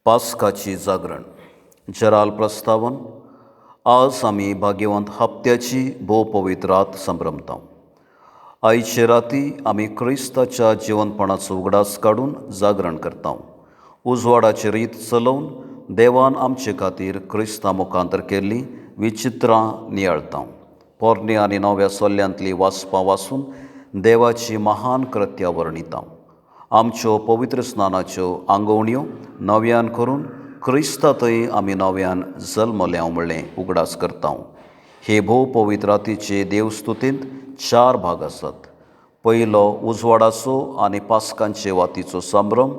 पास्काची जागरण जराल प्रस्तावन. आज आमी भाग्यवंत हप्त्याची भोव पवित्र रात संभ्रमता. आयचे राती आमी क्रिस्ताच्या जिवनपणाचो उगडास काडून जागरण करता. उजवाडाची रीत चलोवन देवान आमचे खातीर क्रिस्ता मुखांतर केल्लीं विचित्रां नियाळता. पोरण्या आनी नव्या सल्ल्यांतलीं वाचपां वाचून देवाची महान कृत्या वर्णिता. आमच्यो पवित्र स्नानाच्यो आंगवण्यो नव्यान करून क्रिस्ता थंय आमी नव्यान जल्मल्या म्हणलें उगडास करता. हे भोव पवित्र रातीचे देवस्तुतींत चार भाग आसात. पयलो उजवाडाचो आनी पास्कांचे वातीचो संभ्रम,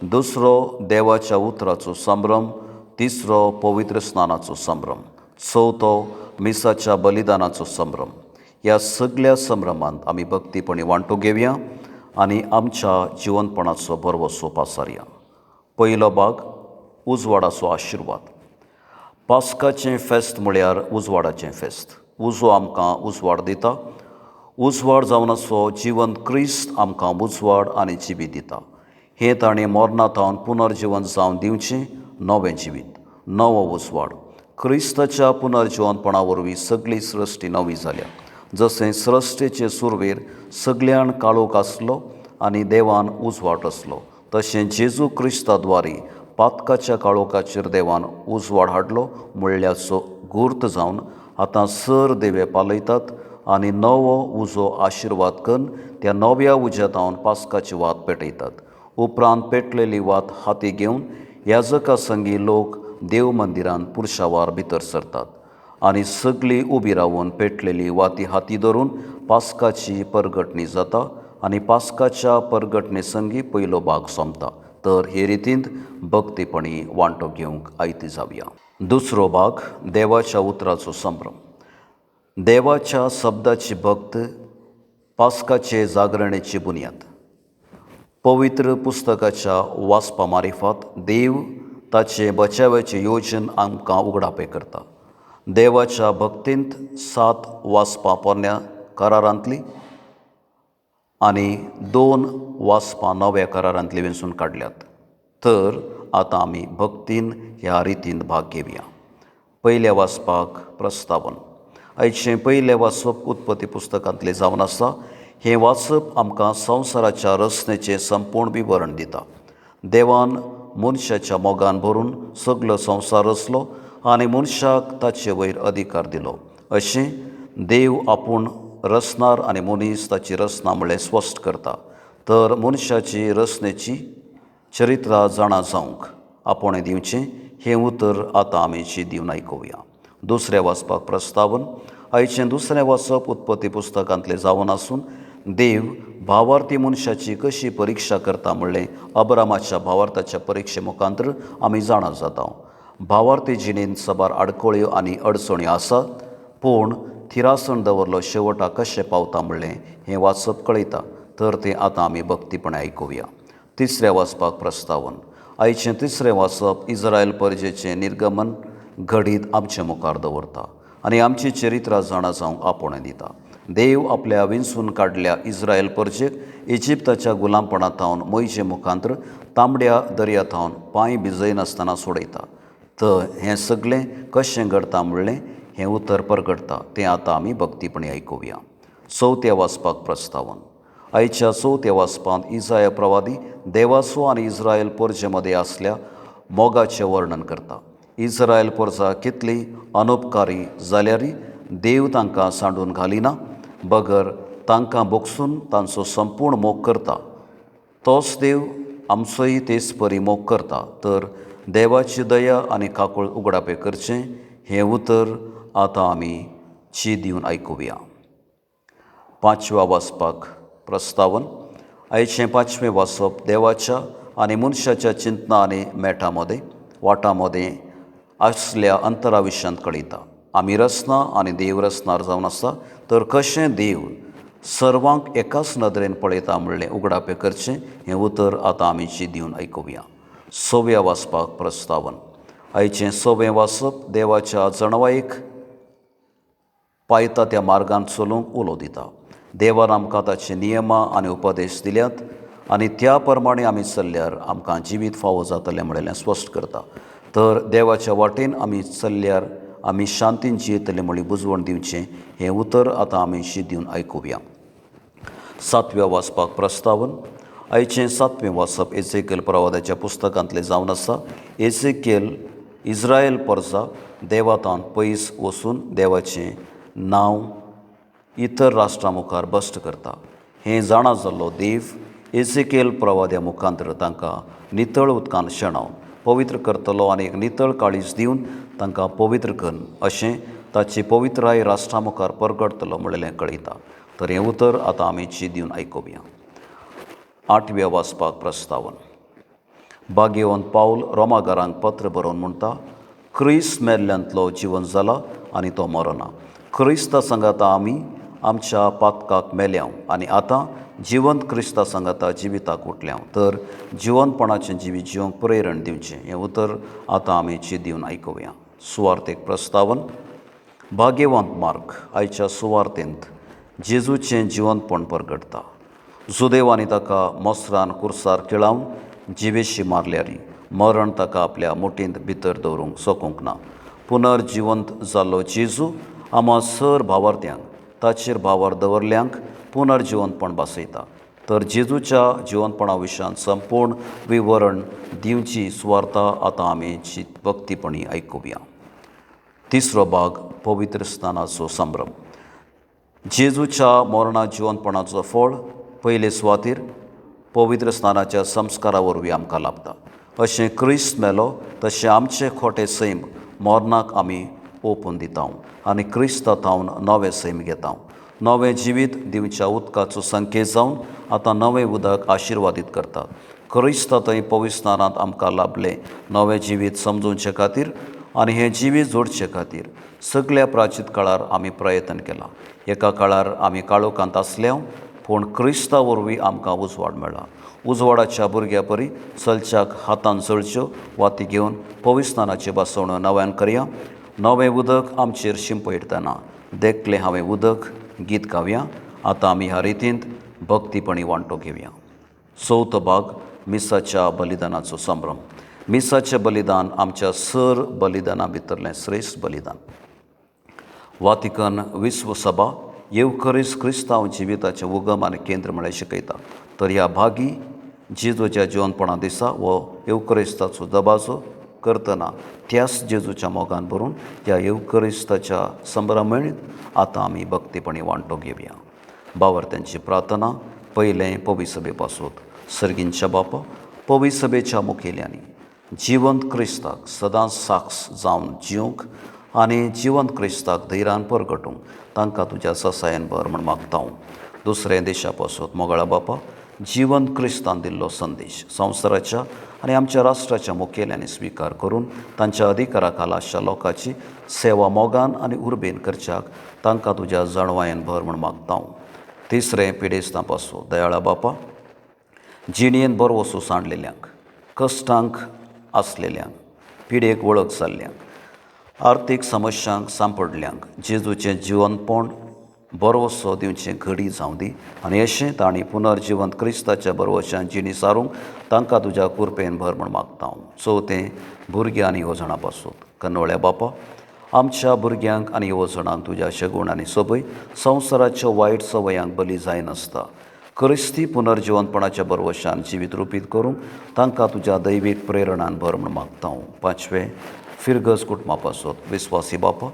दुसरो देवाच्या उतराचो संभ्रम, तिसरो पवित्र स्नानाचो संभ्रम, चवथो मिसाच्या बलिदानाचो संभ्रम. ह्या सगळ्या संभ्रमांत आमी भक्तीपणी वांटो घेवया आनी आमच्या जिवनपणाचो भरवसो पासारया. पयलो भाग उजवाडाचो आशिर्वाद. पास्काचें फेस्त म्हळ्यार उजवाडाचें फेस्त. उजो आमकां उजवाड दिता. उजवाड जावन आसो जिवंत क्रिस्त आमकां उजवाड आनी जिवीत दिता. हें ताणें मरणा थावन पुनर्जिवन जावन दिवचें नवें जिवीत, नवो उजवाड. क्रिस्ताच्या पुनर्जिवनपणा वरवीं सगळी सृश्टी नवी जाल्या. जशें सृश्टेचे सुरवेर सगळ्यान काळोख आसलो आनी देवान उजवाड आसलो, तशें जेजू क्रिस्ता द्वारे पातकाच्या काळोखाचेर देवान उजवाड हाडलो म्हणल्याचो गूर्त जावन आतां सर देवे पालयतात आनी नवो उजो आशिर्वाद करून त्या नव्या उज्या पास्काची वात पेटयतात. उपरांत पेटलेली वात हाती घेवन याजका संगी लोक देव मंदिरान पुरशावार भितर सरतात आनी सगळी उबी रावन पेटलेली वाती हाती धरून पास्काची परगटणी जाता आनी पास्काच्या परगटणे संगी पयलो भाग सोंपता. तर हे रितींत भक्तीपणी वांटो घेवंक आयती जावया. दुसरो भाग देवाच्या उतराचो संभ्रम. देवाच्या शब्दाची भक्त पास्काचे जागरणेची बुन्याद. पवित्र पुस्तकाच्या वाचपा मारिफात देव ताचे बचावाचे योजन आमकां उगडापे करता. देवाच्या भक्तींत 7 वाचपां पोरण्या करारांतली आनी 2 वाचपां नव्या करारांतली वेंचून काडल्यात. तर आतां आमी भक्तीन ह्या रितीन भाग घेवया. पयल्या वाचपाक प्रस्तावन. आयचें पयलें वाचप उत्पत्ती पुस्तकांतलें जावन आसा. हें वाचप आमकां संवसाराच्या रचनेचें संपूर्ण विवरण दिता. देवान मनशाच्या मोगान भरून सगलो संवसार रचलो आनी मनशाक ताचे वयर अधिकार दिलो. अशें देव आपूण रचणार आनी मनीस ताची रचना म्हणलें स्पश्ट करता. तर मनशाची रचनेची चरित्रा जाणा जावंक आपोवणें दिवचें हें उतर आतां आमी दिवन आयकुया. दुसऱ्या वाचपाक प्रस्तावन. आयचें दुसरें वाचप उत्पत्ती पुस्तकांतलें जावन आसून देव भावार्थी मनशाची कशी परिक्षा करता म्हणलें अब्रामाच्या भावार्थाच्या परिक्षे मुखांतर आमी जाणा जाता. भावार्थी जिणेंत साबार आडखळ्यो आनी अडचण्यो आसात, पूण थिरासण दवरलो शेवटाक कशें पावता म्हणलें हें वाचप कळयता. तर तें आतां आमी भक्तीपणे आयकुया. तिसऱ्या वाचपाक प्रस्तावन. आयचें तिसरें वाचप इस्रायल परजेचें निर्गमन घडीत आमचे मुखार दवरता आनी आमची चरित्रां जाणा जावंक आपोवणें दिता. देव आपल्या विंचून काडल्या इस्रायल परजेक इजिप्ताच्या गुलामपणा थावन मोयजे मुखांतर तांबड्या दर्या थावन पांय भिजयनासतना सोडयता. तर हें सगळें कशें घडता म्हणलें हें उतर परगटता. तें आतां आमी भक्तीपणी आयकुया. चवथ्या वाचपाक प्रस्तावन. आयच्या चवथ्या वाचपांत इजाया प्रवादी देवाचो आनी इस्रायल परजे मदें आसल्या मोगाचें वर्णन करता. इस्रायल परजा कितली अनुपकारी जाल्यारय देव तांकां सांडून घालिना, बगर तांकां बोगसून तांचो संपूर्ण मोग करता. तोच देव आमचोय तेच परी मोग करता. तर देवाची दया आनी काकूळ उगडापे करचें हें उतर आतां आमी ची दिवन आयकुया. पांचव्या वाचपाक प्रस्तावन. आयचें पांचवें वाचप देवाच्या आनी मनशाच्या चिंतना आनी मेटां मदें वाटां मदें आसल्या अंतरा विशयांत कळयता. आमी रचना आनी देव रचणार जावन आसा, तर कशें देव सर्वांक एकाच नदरेन पळयता म्हणलें उगडापे करचें हें उतर आतां आमी ची दिवन आयकुया. सव्या वाचपाक प्रस्तावन. आयचें सवें वाचप देवाच्या जणवायेक पायता त्या मार्गान चलूंक उलो दिता. देवान आमकां ताचे नियमां आनी उपदेश दिल्यात आनी त्या प्रमाणे आमी चल्ल्यार आमकां जिवीत फावो जातलें म्हणलें स्पश्ट करता. तर देवाच्या वाटेन आमी चल्ल्यार आमी शांतीन जियेतले म्हळी बुजवण दिवचें हें उतर आतां आमी शीत दिवन आयकुया. सातव्या वाचपाक प्रस्तावन. आयचें सातवें वाचप एझेकियल प्रवादाच्या पुस्तकांतलें जावन आसा. एझेकियल इस्रायल परजा देवातान पयस वचून देवाचें नांव इतर राष्ट्रां मुखार भश्ट करता. हें जाणा जाल्लो देव एझेकियल प्रवाद्या मुखांतर तांकां नितळ उदकान शेणावन पवित्र करतलो आनी एक नितळ काळीज दिवन तांकां पवित्र करून अशें ताची पवित्राय राष्ट्रां मुखार परगटतलो म्हणलें कळयता. तर हें उतर आतां आमी ची दिवन आयकुया. आठव्या वाचपाक प्रस्तावन. भाग्यवंत पावल रोमागारांक पत्र बरोवन म्हणटा, क्रिस्त मेल्ल्यांतलो जिवन जाला आनी तो मरना. क्रिस्ता सांगाता आमी आमच्या पातकाक मेल्यांव आनी आतां जिवंत क्रिस्ता सांगाता जिविताक उठल्यांव. तर जिवंतपणाचें जिवीत जिवंक प्रेरण दिवचें हें उतर आतां आमी ची दिवन आयकुया. सुवार्थेक प्रस्तावन. भाग्यवंत मार्क आयच्या सुवार्थेंत जेजूचें जिवंतपण परगटता. जुदेवांनी ताका मोसरान कुर्सार खिळावन जिवेशी मारल्यारी मरण ताका आपल्या मुठींत भितर दवरूंक शकूंक ना. पुनर्जिवंत जाल्लो जेजू आमा सर भावार्थ्यांक ताचेर भावार दवरल्यांक पुनर्जिवंतपण भासयता. तर जेजूच्या जिवंतपणा विशयान संपूर्ण विवरण दिवची सुवार्ता आतां आमी भक्तीपणी आयकुया. तिसरो भाग पवित्र स्नानाचो संभ्रम. जेजूच्या मरणा जिवंतपणाचो फळ पयले सुवातेर पवित्र स्नानाच्या संस्कारा वरवीं आमकां लाभता. अशें क्रिस्त मेलो तशें आमचें खोटें सैम मरणाक आमी ओपून दिता आनी क्रिस्ता थावन नवें सैम घेता. नवें जिवीत दिवच्या उदकाचो संकेत जावन आतां नवें उदक आशिर्वादीत करतात. क्रिस्ता थंय पवित्र स्नानांत आमकां लाभलें नवें जिवीत समजोवचे खातीर आनी हें जिवीत जोडचे खातीर सगल्या प्राचीन काळार आमी प्रयत्न केला. एका काळार आमी काळोखांत आसल्या पूण क्रिस्ता वरवीं आमकां उजवाड मेळ्ळा. उजवाडाच्या भुरग्या परी चलच्याक हातान चलच्यो वाती घेवन पवित्र स्नानाची बसवण्यो नव्यान करया. नवें उदक आमचेर शिंपयतना देखलें हांवें उदक गीत गावया. आतां आमी ह्या रितींत भक्तीपणी वांटो घेवया. चवथो भाग मिसाच्या बलिदानाचो संभ्रम. मिसाचें बलिदान आमच्या सर बलिदाना भितरलें श्रेश्ठ बलिदान. वातिकन विश्व सभा येवकरीस क्रिस्तांव जिविताचें उगम आनी केंद्र म्हळ्यार शिकयता. तर ह्या भागी जेजूच्या जिवनपणा दिसा हो येवकरिस्ताचो दबाजो करतना त्याच जेजूच्या मोगान भरून ह्या येवकरिस्ताच्या संभ्रमेत आतां आमी भक्तीपणी वांटो घेवया. बावर्त्यांची प्रार्थना. पयलें पवी सभे पासून. सर्गींच्या बापा, पवी सभेच्या मुखेल्यांनी जिवंत क्रिस्ताक सदांच साक्ष जावन जिवंक आनी जिवंत क्रिस्ताक धैर्यान परगटूंक तांकां तुज्या ससायन भर म्हूण मागता हांव. दुसऱ्या देशा पासून मोगाळा बापा, जिवंत क्रिस्तान दिल्लो संदेश संवसाराच्या आनी आमच्या राष्ट्राच्या मुखेल्यांनी स्विकार करून तांच्या अधिकारा खाला आसच्या लोकांची सेवा मोगान आनी उर्बेन करच्याक तांकां तुज्या जाणवायेन भर म्हूण मागता हांव. तिसरें पिडेस्तां पासून दयाळा बापा, जिणेन बरो वसू सांडलेल्यांक, कश्टांक आसलेल्यांक, पिडेक वळख जाल्ल्यांक, आर्थीक समस्यांक सांपडल्यांक जेजूचें जिवनपण बरवसो दिवचें घडी जावं दी आनी अशें तांणी पुनर्जिवंत क्रिस्ताच्या बरवशान जिणी सारूंक तांकां तुज्या कुरपेन भर म्हूण मागता हांव. चवथें भुरग्यां आनी येवजणां पासून कन्नोळ्या बापा, आमच्या भुरग्यांक आनी येवजणांक तुज्या शगुण आनी सोबय संवसाराच्या वायट संवयांक बली जायनासता क्रिस्ती पुनर्जिवंतपणाच्या बरवशान जिवीत रुपीत करूंक तांकां तुज्या दैवीक प्रेरणान भर म्हूण मागता हांव. पांचवें फिरगज कुटुंबा पासून विस्वासी बापा,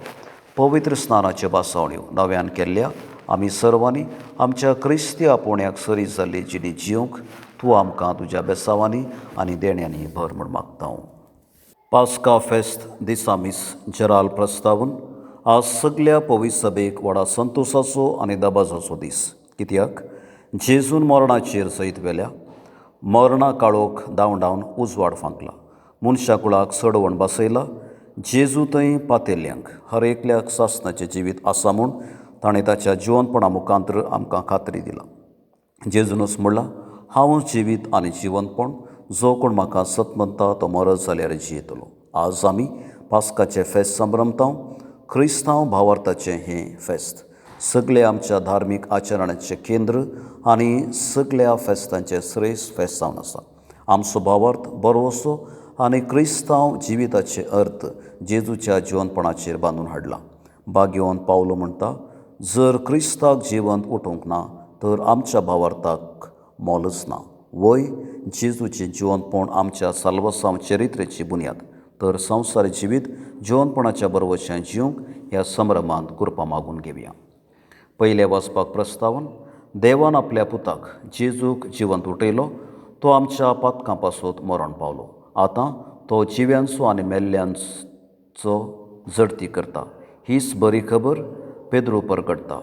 पवित्र स्नानाच्यो भासावण्यो नव्यान केल्ल्या आमी सर्वांनी आमच्या क्रिस्ती आपोवण्याक सरी जाल्ली जिणी जिवंक तूं आमकां तुज्या बेसावांनी आनी देण्यांनी भर म्हूण मागता हांव. पास्का फेस्त दिसा मीस जेराल प्रस्तावन. आज सगल्या पवित्र सभेक व्हडा संतोसाचो आनी दबाजाचो दीस. कित्याक जेजून मरणाचेर सयत वेल्या मरणा काळोख धांवडावन उजवाड फांकला, मनशा कुळाक सडवण बसयला. जेजू थंय पातेल्यांक हर एकल्याक सासणाचें जिवीत आसा म्हूण ताणें ताच्या जिवनपणा मुखांतर आमकां खात्री दिला. जेजूनच म्हणलां, हांव जिवीत आनी जिवनपण, जो कोण म्हाका सत म्हणटा तो मरत जाल्यार जियेतलो. आज आमी पास्काचें फेस्त संभ्रमता. क्रिस्तांव भावार्थाचें हें फेस्त सगल्या आमच्या धार्मीक आचरणाचें केंद्र आनी सगल्या फेस्तांचें श्रेश्ठ फेस्त जावन आसा. आमचो भावार्थ बरोसो आनी क्रिस्तांव जिविताचे अर्थ जेजूच्या जिवनपणाचेर बांदून हाडला. भाग्यवंत पावलो म्हणटा, जर क्रिस्ताक जिवंत उठोवंक ना तर आमच्या भावार्थाक मोलच ना. वय जेजूचें जिवनपण आमच्या साल्वासांव चरित्रेची बुन्याद, तर संवसारी जिवीत जिवनपणाच्या बरवश्यान जिवंक ह्या संभ्रमांत कृपा मागून घेवया. पयलें वाचपाक प्रस्तावन, देवान आपल्या पुताक जेजूक जिवंत उठयलो, तो आमच्या पातकां पासत मरण पावलो. आतां तो जिव्यांचो आनी मेल्ल्यांचो जडती करता. हीच बरी खबर पेद्रू परगटता.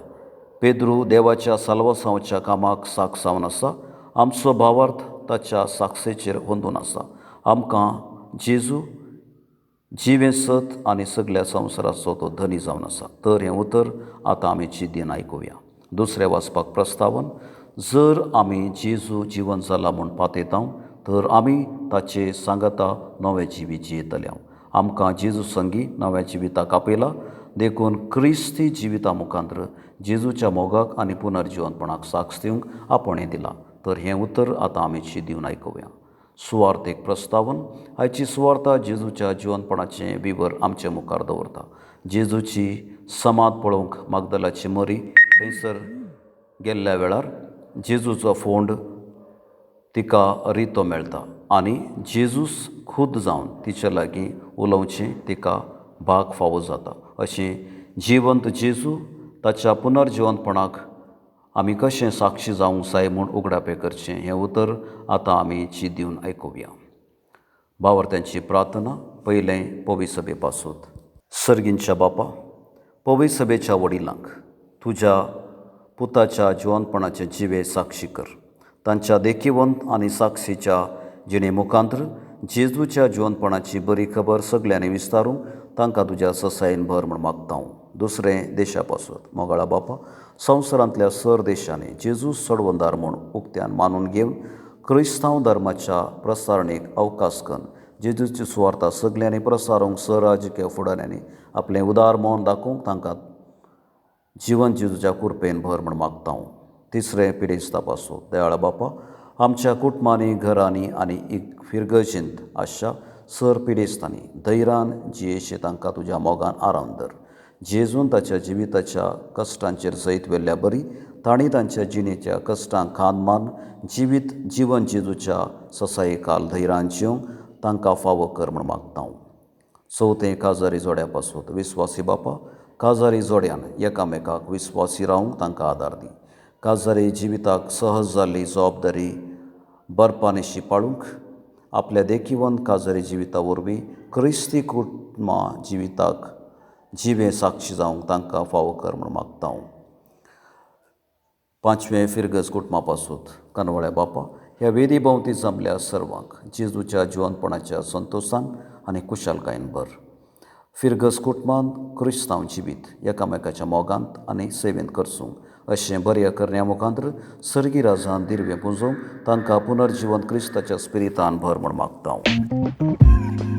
पेद्रू देवाच्या साल्वासांवच्या कामाक साक्ष जावन आसा. आमचो भावार्थ ताच्या साक्षेचेर अंदून आसा. आमकां जेजू जिवें सत आनी सगल्या संवसाराचो तो धनी जावन आसा. तर हें उतर आतां आमी जिद्दीन आयकुया. दुसरें वाचपाक प्रस्तावन, जर आमी जेजू जिवन जाला म्हूण पातयता तर आमी ताचे सांगाता नवें जिवीत जियेतले. आमकां जेजू संगी नव्या जिविताक आपयला, देखून क्रिस्ती जिविता मुखांतर जेजूच्या मोगाक आनी पुनर्जिवनपणाक साक्ष दिवंक आपणें दिला. तर हें उतर आतां आमी दिवन आयकुया. सुवार्थ एक प्रस्तावन, आयची सुवार्ता जेजूच्या जिवनपणाचें विवर आमचे मुखार दवरता. जेजूची समाध पळोवंक मागदलाची मरी थंयसर गेल्ल्या वेळार जेजूचो फोंड तिका रितो मेळटा आनी जेजूस खूद जावन तिचे लागीं उलोवचें तिका भाग फावो जाता. अशें जिवंत जेजू ताच्या पुनर्जिवनपणाक आमी कशें साक्षी जावंक जाय म्हूण उगडापें करचें हें उतर आतां आमी ची दिवन आयकुया. भावार्थ्यांची प्रार्थना. पयलें पवी सभे पासून. सर्गींच्या बापा, पवी सभेच्या वडिलांक तुज्या पुताच्या जिवनपणाचे जिवे साक्षी कर. तांच्या देखीवंत आनी साक्षीच्या जिणे मुखांतर जेजूच्या जिवनपणाची बरी खबर सगल्यांनी विस्तारूंक तांकां तुज्या ससायेन भर म्हूण मागता हांव. दुसरें देशा पासत. मोगाळा बापा, संवसारांतल्या सर देशांनी जेजू सडवंदार म्हूण उक्त्यान मानून घेवन क्रिस्तांव धर्माच्या प्रसारणेक अवकाश करून जेजूची सुवार्ता सगल्यांनी प्रसारूंक सराजकीय फुडाऱ्यांनी आपलें उदार मन दाखोवंक तांकां जिवन जेजूच्या कृपेन भर म्हूण मागता हांव. तिसरें पिडेस्ता पासत. दयाळा बापा, आमच्या कुटुंबांनी, घरांनी आनी एक फिरगर्जेंत आसच्या सर पिडेस्तांनी धैर्यान जियेशे तांकां तुज्या मोगान आराम धर. जेजून ताच्या जिविताच्या कश्टांचेर जैत व्हेल्ल्या बरी तांणी तांच्या जिणेच्या कश्टांक खांद मान जिवीत जिवन जेजूच्या ससायेकाल धैर्यान जिवंक तांकां फावो कर म्हूण मागता हांव. चवथें काजारी जोड्या पासत. विस्वासी बापा, काजारी जोड्यान एकामेकाक विस्वासी रावंक तांकां आदार दी. काजारी जिविताक सहज जाल्ली जबाबदारी बरपानिशी पाळूंक आपल्या देखीवंत काजारी जिविता वरवीं क्रिस्ती कुटुंबा जिविताक जिवें साक्षी जावंक तांकां फावो कर म्हूण मागता हांव. पांचवें फिरगज कुटुंबा पासत. कनवळ्या बापा, ह्या वेदी भोंवती जमल्या सर्वांक जेजूच्या जिवनपणाच्या संतोशान आनी कुशालकायेन भर. फिरगज कुटुंबांत क्रिस्तांव जिवीत एकामेकाच्या मोगांत आनी सेवेंत करसूंक अशें बऱ्या करण्या मुखांतर सर्गी राजान दिर्वें पुंजोवंक तांकां पुनर्जिवन क्रिस्ताच्या स्पिरितान भर म्हूण मागता हांव.